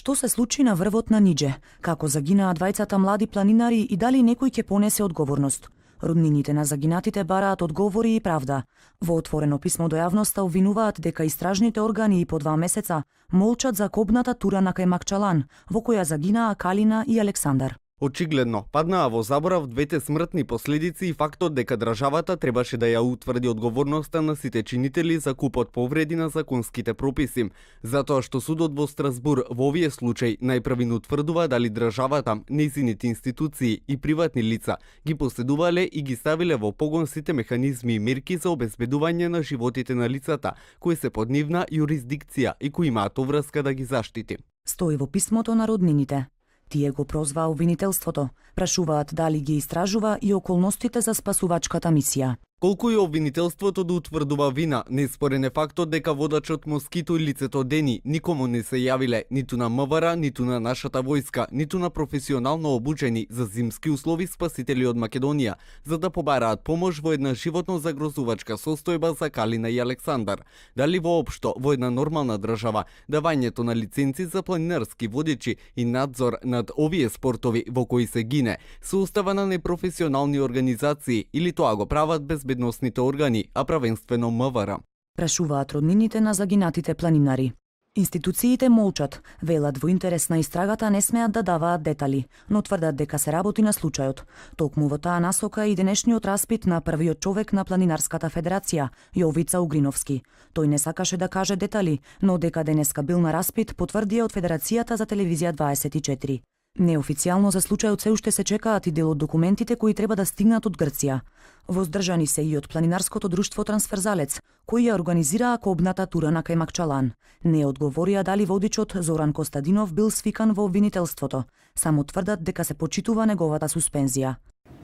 Што се случи на врвот на Нидже? Како загинаа двајцата млади планинари и дали некој ќе понесе одговорност? Роднините на загинатите бараат одговори и правда. Во отворено писмо до јавноста обвинуваат дека истражните органи и по 2 месеца молчат за кобната тура на Кајмакчалан, во која загинаа Калина и Александар. Очигледно, паднаа во заборав двете смртни последици и фактот дека државата требаше да ја утврди одговорноста на сите чинители за купот повреди на законските прописи, затоа што судот во Страсбур во овие случаи најпрвин утврдува дали државата, нејзините институции и приватни лица ги поседувале и ги ставиле во погон сите механизми и мерки за обезбедување на животите на лицата кои се под нивна юрисдикција и кои имаат оврска да ги заштити. Стои во писмото на роднините. Тие го прозваа обвинителството, прашуваат дали ги истражува и околностите за спасувачката мисија. Колку и обвинителството да утврдува вина, неспорен е фактот дека водачот Москито и лицето Дени никому не се јавиле, ниту на МВР, ниту на нашата војска, ниту на професионално обучени за зимски услови спасители од Македонија, за да побараат помош во една животно загрозувачка состојба за Калина и Александар. Дали воопшто во една нормална држава давањето на лиценци за планинарски водичи и надзор над овие спортови во кои се гине се остава на непрофесионални организации или тоа го прават безбедносните органи, а правенствено МВР? Прашуваат роднините на загинатите планинари. Институциите молчат, велат во интерес на истрагата не смеат да даваат детали, но тврдат дека се работи на случајот. Токму во таа насока и денешниот распит на првиот човек на Планинарската федерација, Јовица Угриновски. Тој не сакаше да каже детали, но дека денеска бил на распит потврдија од Федерацијата за телевизија 24. Неофицијално за случајот се уште се чекаат и дел од документите кои треба да стигнат од Грција. Воздржани се и од планинарското друштво Трансферзалец, кои ја организираа кобната тура на Кајмакчалан. Не одговорија дали водичот Зоран Костадинов бил свикан во обвинителството, само тврдат дека се почитува неговата суспензија.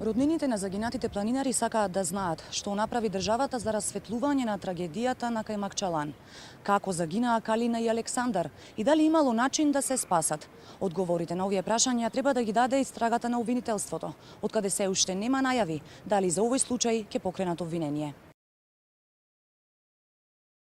Роднините на загинатите планинари сакаат да знаат што направи државата за расветлување на трагедијата на Кајмакчалан. Како загинаа Калина и Александар и дали имало начин да се спасат? Одговорите на овие прашања треба да ги даде истрагата на обвинителството, откаде се уште нема најави дали за овој случај ќе покренат обвинение.